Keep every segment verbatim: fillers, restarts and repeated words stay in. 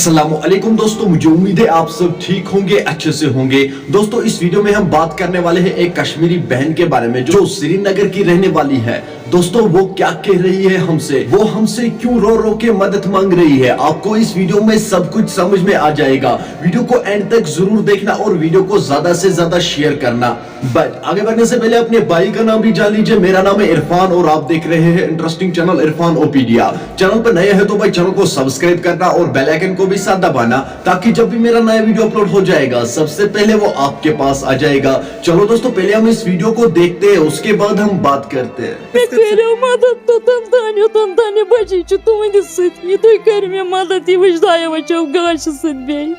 अस्सलामुअलैकुम दोस्तों, मुझे उम्मीद है आप सब ठीक होंगे, अच्छे से होंगे। दोस्तों, इस वीडियो में हम बात करने वाले हैं एक कश्मीरी बहन के बारे में जो श्रीनगर की रहने वाली है। दोस्तों, वो क्या कह रही है हमसे, वो हमसे क्यों रो रो के मदद मांग रही है, आपको इस वीडियो में सब कुछ समझ में आ जाएगा। वीडियो को एंड तक जरूर देखना और वीडियो को ज्यादा से ज्यादा शेयर करना। बट आगे बढ़ने से पहले अपने भाई का नाम भी जान लीजिए। मेरा नाम है इरफान और आप देख रहे हैं इंटरेस्टिंग चैनल इरफान ओपीडिया। चैनल पर नए हैं तो भाई, चैनल को सब्सक्राइब करना और बेल आइकन को भी साथ दबाना, ताकि जब भी मेरा नया वीडियो अपलोड हो जाएगा, सबसे पहले वो आपके पास आ जाएगा। चलो दोस्तों, पहले हम इस वीडियो को देखते हैं, उसके बाद हम बात करते हैं। مےٚ کٔرِو مدد توٚتام تام، یوٚتام تام یہِ بچی چھِ تُہنٛدِ سۭتۍ۔ یہِ تُہۍ کٔرِو مےٚ مدد، یہِ وٕچھ دۄیو أچھو گاشہِ سۭتۍ بیٚیہِ۔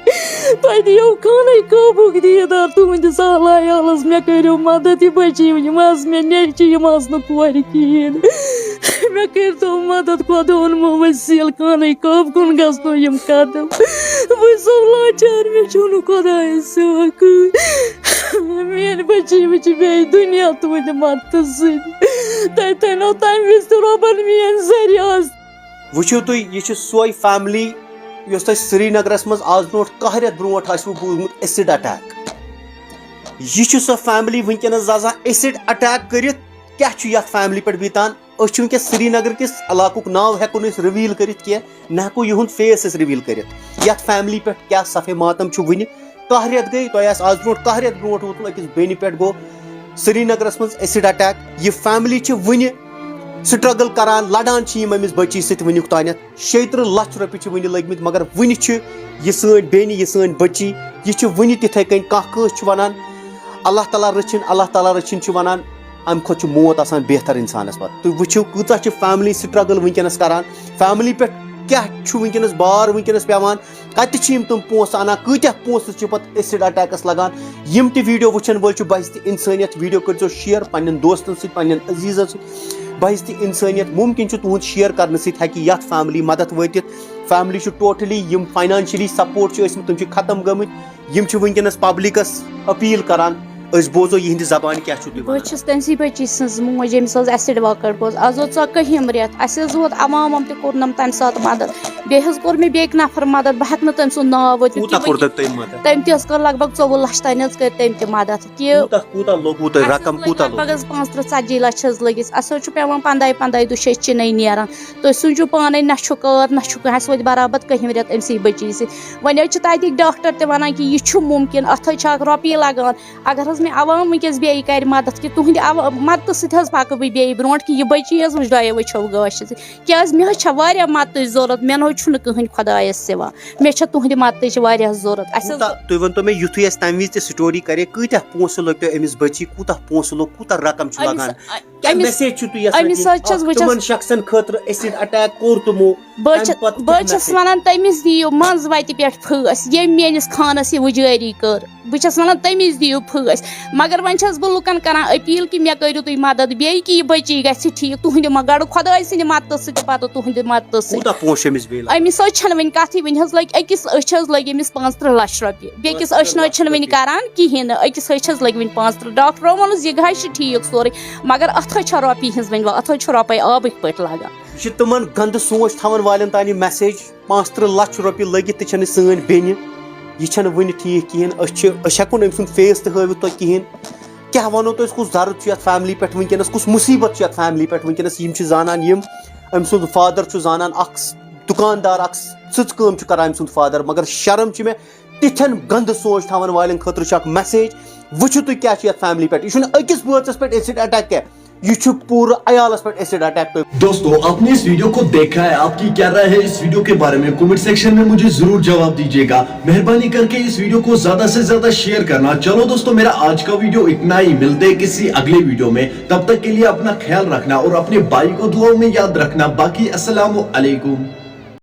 تۄہہِ دِیو خانَے کعبُک دیٖدار تُہنٛدِس اعلیٰ عیالَس۔ مےٚ کٔرِو مدد، یہِ بچی، یِم آسہٕ مےٚ نیٚچہِ، یِم آسہٕ نہٕ کورِ کِہیٖنۍ۔ مےٚ کٔرۍتو مدد، خۄدا اوٚنمو وسیٖل خانَے کعب کُن گژھنو یِم قدم۔ بہٕ چھَسو لاچار، مےٚ چھُنہٕ خۄدایَس سِوا کٕہٕنۍ۔ میٲنۍ بچی وٕچھِ بیٚیہِ دُنیا تُہنٛدِ مدتہٕ سۭتۍ۔ تۄہہِ تَنو تَمہِ وِزِ تہِ رۄبن میٲنۍ ذٔریعہٕ آسہِ۔ وٕچھِو تُہۍ، یہِ چھِ سۄے فیملی یۄس تۄہہِ سرینگرس منٛز آز برونٛٹھ کاہ رٮ۪تھ برونٛٹھ آسِوٕ بوٗزمُت ایسڈ اٹیک۔ یہِ چھِ سۄ فیملی وٕنکیٚنس زازان ایسڈ اٹیک کٔرِتھ کیٛاہ چھُ یتھ فیملی پٮ۪ٹھ بیتان۔ أسۍ چھِ وٕنکیٚس سرینگر کِس علاقُک ناو ہٮ۪کو نہٕ أسۍ رِویٖل کٔرِتھ کینٛہہ، نہ ہٮ۪کو یِہُنٛد فیس أسۍ رِویٖل کٔرِتھ۔ یتھ فیملی پٮ۪ٹھ کیٛاہ صفے ماتم چھُ وٕنہِ۔ کاہ رٮ۪تھ گٔے، تۄہہِ آسہِ آز برونٛٹھ کاہ رٮ۪تھ برونٛٹھ ووتمُت أکِس بیٚنہِ پٮ۪ٹھ گوٚو سرینگرس منٛز ایسڈ اٹیک۔ یہِ فیملی چھِ وٕنہِ سٹرگل کران، لڑان چھِ یِم أمِس بچی سۭتۍ وٕنیُک تانٮ۪تھ۔ شیٚیہِ ترٕٛہ لچھ رۄپیہِ چھِ وٕنہِ لٔگمٕتۍ، مگر وٕنہِ چھِ یہِ سٲنۍ بیٚنہِ، یہِ سٲنۍ بچی، یہِ چھِ وٕنہِ تِتھے کٔنۍ۔ کانٛہہ کٲنٛسہِ چھُ ونان، اللہ تعالیٰ رٔچھِن، اللہ تعالیٰ رٔچھِن چھِ ونان، امہِ کھۄتہٕ چھُ موت آسان بہتر انسانس پتہٕ۔ تُہۍ وٕچھِو، کۭژاہ چھِ فیملی سٹرگل وٕنکیٚنس کران، فیملی پٮ۪ٹھ کیٛاہ چھُ وٕنکیٚنس بار وٕنکیٚنس پٮ۪وان، کتہِ چھِ یِم تِم پونٛسہٕ انان، کۭتیٛاہ پونٛسہٕ چھِ پتہٕ ایسڈ اٹیکس لگان۔ یِم تہِ ویڈیو وٕچھن وٲلۍ چھِ، بحث تہِ انسٲنیت، ویڈیو کٔرۍزیو شیئر پننٮ۪ن دوستن سۭتۍ، پننٮ۪ن عزیزن سۭتۍ، بحث تہِ انسٲنیت۔ ممکن چھُ تُہنٛد شیئر کرنہٕ سۭتۍ ہیٚکہِ یتھ فیملی مدد وٲتِتھ۔ فیملی چھُ ٹوٹلی، یِم فاینانشلی سپورٹ چھِ ٲسمٕتۍ، تِم چھِ ختم گٔمٕتۍ۔ یِم چھِ وٕنکیٚنس پبلکس اپیل کران، أسۍ بوزو یِہنٛدِ زبانہِ کیٛاہ چھُو تُہۍ بہٕ ونان۔ چھَس تٔمۍ سٕے بٔچی سٕنٛز موج، ییٚمِس حظ ایسڈ واکر گوٚو۔ از اوس ژےٚ کٔہِم رٮ۪تھ، اَسہِ حظ ووت عوامن تہِ کوٚرنم تَمہِ ساتہٕ مدد۔ بیٚیہِ حظ کوٚر مےٚ بیٚیہِ نفر مدد، بہٕ ہٮ۪کہٕ نہٕ تٔمۍ سُنٛد ناو ؤنِتھ، کوٗتاہ تِکیٛازِ کوٚر تۄہہِ تٔمۍ مدد؟ تٔمۍ تہِ حظ کٔر لگ بگ ژوٚوُہ لَچھ تانۍ حظ کٔرۍ تٔمۍ تہِ مدد۔ کہِ کوٗتاہ، کوٗتاہ لوٚگوٕ تۄہہِ، اَسہِ حظ رقم لٔگۍ کوٗتاہ لگ بگ لوٚگ؟ حظ پانٛژھ تٕرٛہ ژتجی لَچھ حظ لٔگۍ اَسہِ۔ اَسہِ حظ چھُ پٮ۪وان پنٛداہہِ پنٛداہہِ دۄہ چھِ أسۍ چِنَے نیران۔ تُہۍ سوٗنٛچِو پانَے، نہ چھُ کار، نہ چھُ کانٛہہ۔ اَسہِ وٲتۍ برابر کٔہِم رٮ۪تھ أمۍ سٕے بٔچی سۭتۍ۔ وۄنۍ حظ چھِ تَتِکۍ ڈاکٹر تہِ وَنان کہِ یہِ چھُ مُمکِن، اَتھ حظ چھِ اَکھ رۄپیہِ لَگان۔ اگر حظ مےٚ عوام وٕنکیٚس بیٚیہِ کَرِ مدد کہِ تُہٕنٛدِ عوا-، مدتہٕ سۭتۍ حظ پَکہٕ بہٕ بیٚیہِ برونٛٹھ کہِ یہِ بٔچی حظ وٕچھ دۄیو أچھو گاشہِ سۭتۍ۔ کیٛازِ مےٚ حظ چھےٚ واریاہ مدتٕچ ضوٚرَتھ، مےٚ نہ حظ چھُنہٕ کٕہٕنۍ خۄدایَس سِوا۔ مےٚ چھےٚ تُہٕنٛدِ مدتٕچ واریاہ ضوٚرَتھ۔ اَسہِ حظ کوٗتاہ، تُہۍ ؤنۍ تو مےٚ، یُتھُے اَسہِ تَمہِ وِزِ تہِ سٹوری کَرے، کۭتیٛاہ پونٛسہٕ لوٚگ تۄہہِ أمِس بٔچی، کوٗتاہ پونٛسہٕ لوٚگ، کوٗتاہ رقم چھُ أمِس، لگان؟ کیٛاہ أمِس، message چھُ تُہۍ یژھان أمِس دِنۍ حظ چھَس اکھ بہٕ چھَس تِمن شخصن خٲطرٕ ایسڈ اٹیک کوٚر تِمو؟ بہٕ تَمہِ چھَ-، پتہٕ بہٕ کیٛاہ چھَس message؟ وَنان تٔمِس دِیِو منٛز وَتہِ پٮ۪ٹھ پھٲسۍ، ییٚمۍ میٲنِس خانَس یہِ وُجٲری کٔر۔ بہٕ چھَس وَنان تٔمِس دِیِو پھٲسۍ۔ مگر وۄنۍ چھَس بہٕ لُکَن کَران اپیٖل کہِ مےٚ کٔرِو تُہۍ مدد بیٚیہِ کہِ یہِ بٔچی گژھِ ٹھیٖک۔ تُہٕنٛدِ مہ-، گۄڈٕ خۄداے سٕنٛدِ مدتہٕ سۭتۍ تہٕ پَتہٕ تُہٕنٛدِ مدتہٕ سۭتۍ۔ کوٗتاہ پونٛسہٕ چھِ أمِس بیٚیہِ لَگان؟ أمِس حظ چھَنہٕ وٕنہِ کَتھٕے، وٕنہِ حظ لٔگۍ أکِس أچھ حظ لٔگۍ أمِس پانٛژھ تٕرٛہ لَچھ رۄپیہِ۔ بیٚکِس أچھ نہ حظ چھَنہٕ وٕنہِ کَران کِہیٖنۍ نہٕ، أکِس أچھ حظ لٔگۍ وٕنہِ پانٛژھ تٕرٛہ۔ ڈاکٹرو ووٚنُس یہِ گژھِ ٹھیٖک سورُے، مگر اَتھ حظ چھےٚ رۄپیہِ ہِنٛز وٕنہِ وا-، اَتھ حظ چھُ رۄپَے آبٕکۍ پٲٹھۍ لَگان۔ یہِ چھِ تِمن گنٛدٕ سونٛچ تھاوَن والٮ۪ن تام یہِ message، پانٛژھ تٕرٛہ لَچھ رۄپیہِ لٔگِتھ تہِ چھَنہٕ سٲنۍ بیٚنہِ، یہِ چھَنہٕ وٕنہِ ٹھیٖک کِہیٖنۍ۔ أسۍ چھِ، أسۍ ہٮ۪کو نہٕ أمۍ سُنٛد face تہِ ہٲوِتھ تۄہہِ کِہیٖنۍ۔ کیٛاہ وَنو تۄہہِ، أسۍ کُس درد چھُ یَتھ فیملی پٮ۪ٹھ وٕنکیٚنَس، کُس مُصیٖبت چھُ یَتھ فیملی پٮ۪ٹھ وٕنکیٚنَس۔ یِم چھِ زانان، یِم أمۍ سُنٛد father چھُ زانان، اَکھ س-، دُکاندار، اَکھ س-، سٕژ کٲم چھُ کَران أمۍ سُنٛد father، مگر شرم چھِ مےٚ تِتھٮ۪ن گنٛدٕ سونٛچ تھاوَن والٮ۪ن خٲطرٕ چھُ اَکھ message۔ وٕچھِو تُہۍ کیٛاہ چھُ یَتھ فیملی پٮ۪ٹھ، یہِ چھُنہٕ أکِس بٲژَس پٮ۪ٹھ ایسڈ اٹیک کینٛہہ۔ یہِ چھُ پوٗرٕ عیالَس پٮ۪ٹھ ایسڈ اٹیک۔ دوستو، آپ نے اس ویڈیو کو دیکھا ہے، آپ کی کیا رائے ہے اس ویڈیو کے بارے میں؟ کمنٹ سیکشن میں مجھے ضرور جواب دیجیے گا۔ مہربانی کر کے اس ویڈیو کو زیادہ سے زیادہ شیئر کرنا۔ چلو دوستو، میرا آج کا ویڈیو اتنا ہی، ملتے ہیں کسی اگلے ویڈیو میں۔ تب تک کے لیے اپنا خیال رکھنا اور اپنے بھائی کو دعاؤں میں یاد رکھنا۔ باقی السلام علیکم۔